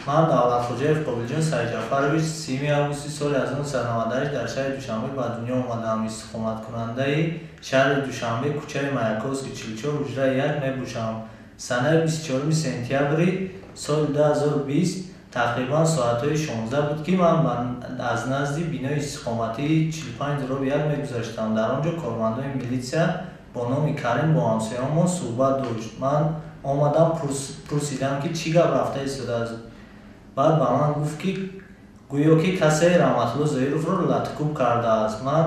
Ман Давлатхоҷаев Қобилҷон Сайидҷафарович 30 августи соли 1998 дар шаҳри Душанбе ба дунё омадаам. Истиқоматкунандаи шаҳри Душанбе, кӯчаи Маяковский, 44, ҳуҷраи 1 мебошам. Санаи 24 сентябри соли 2020 тақрибан соатҳои 16 буд, ки ман аз назди бинои истиқоматии 45-1 мегузаштам. Дар он ҷо кормандони милитсия бо номи Карим бо ҳамсояамон суҳбат дошт. Ман омадам, пурсидам, ки чӣ гап рафта истодааст. Баъд ба ман гуфт, ки гӯё ки касе Раҳматулло Зоировро латукӯб кардааст. Ман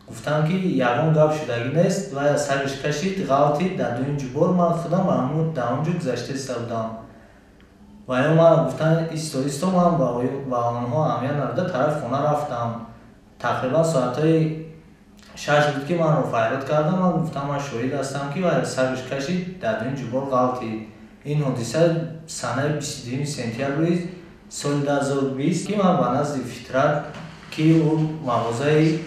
гуфтам, ки ягон гап шудагӣ нест. Вай аз сагаш кашид, ғалтид дар дуюм ҷубор. Ман худам дар он ҷо гузашта истода будам. Ва ё ман гуфтан: «Исто, исто». Ман ба онҳо аҳамият надода, тарафи хона рафтам. Тақрибан соатҳои 6 буд, ки манро фарёд кардам. Ман гуфтам: «Ман шоҳид ҳастам, ки вай сагаш кашид, дар дуюм ҷубор ғалтид». Ин ҳодиса санаи 22 сентябри соли 2020, ки ман ба назди Фитрат, ки ӯ мағозаи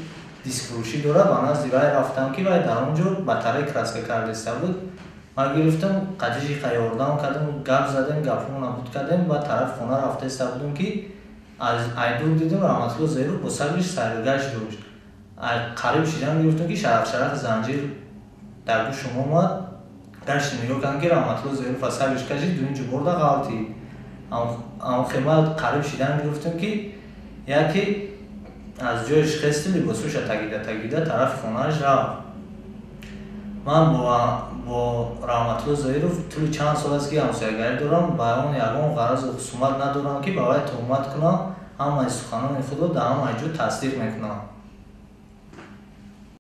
дискфурӯшӣ дорад, ба назди вай рафтам, ки вай дар он ҷо батарея краска карда истода буд. Ман гирифтам, қадижи ёрдам кардам, гап задем, гапҳоро буд кардем. Баъд тарафи хона рафта истода будем, ки аз айдур дидем, Раҳматулло Зоиров бо сагаш сайргашт дошт. Қариб шидан гирифтам, ки шарақ-шарақи занҷир дар гӯшам омад. Гашти нигоҳ кардам, ки Раҳматулло Зоиров аз сагаш кашид, дуюм ҷуборда ғалтид. Хема қариб шидан гирифтам, ки яке аз ҷояш хести, либосҳоша тагида тагида тарафи хонааш рафт. Ман бо Раҳматулло Зоиров тӯли чанд сол аст, ки ҳамсоягарӣ дорам. Ба он ягон ғаразу хусумат надорам, ки ба вай туҳмат кунам. Ҳамаи суханони худро дар ҳамаи ҷо тасдиқ мекунам.